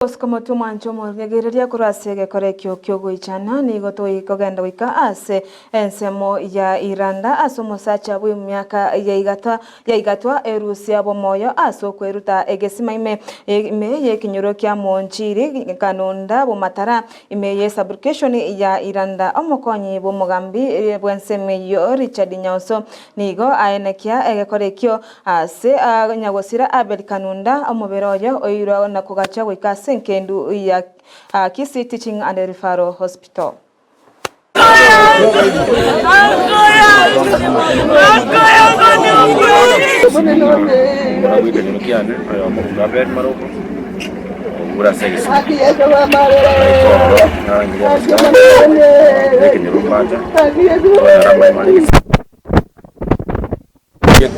Gose komotwa omwancho omogegereria korwa ase egekora ekio ki'ogoichana, nigo togokogenda goika ase ensemo ya Iranda, ase omosacha bw'emiaka yaigatwa yaigatwa erusia bw'omoyo ase okweruta egesima ime ime y'ekenyoro kia Monchiri, Kanunda, Bomatara, ime y'esaburukeshoni ya Iranda. Omokonyi bw'omogambi bw'ensemo eyio Richard Nyaoso nigo aenekia egekora ekio Ase nyagosira Abel Kanunda, omobere oye oirwe na kogachwa goika ase engendu ya Kisii Teaching and Referral Hospital.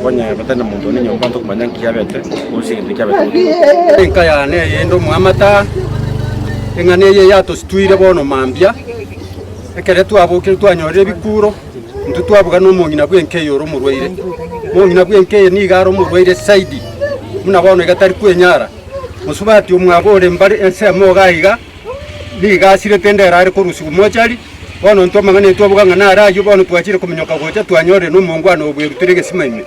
Konya batari na monto onde nyomba ntokomanya nki kiabete, gose egento kiabete gose. Enka yane eyende omwamata, eng'ana eye yatositwire bono mambia, ekere twabokire twanyorire ebikuro, intwe twabuga na omong'ina bw'enka eye ore omorwaire. Omong'ina bw'enka eye nigo are omorwaire zaidi, buna bono iga tari kwenyara. Mosubati omwabo ore mbare ensemo iga iga, nigo asirete ndero are korusigwa mochari, Bono intwe amang'ana aye twaboga ng'a naro ayio, bono twachire kominyoka gocha twanyorire nomongwana oyo bwerutire egesima ime.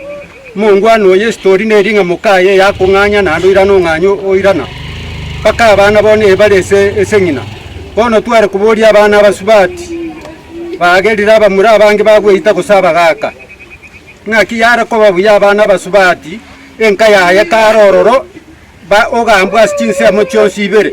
Omongwana oyo esitori neri ng'a mokaye yakong'anya naende oirane ong'anye oirana, mpaka abana bono ee bare ase ase ng'ina. Bono tware koboria abana abasubati, bagerire abamura abange bagweita gose abagaka, ng'aki yare koba buya abana abasubati, enka yaye kare ororo, ba ogambwe ase chinsemo chionsi ibere.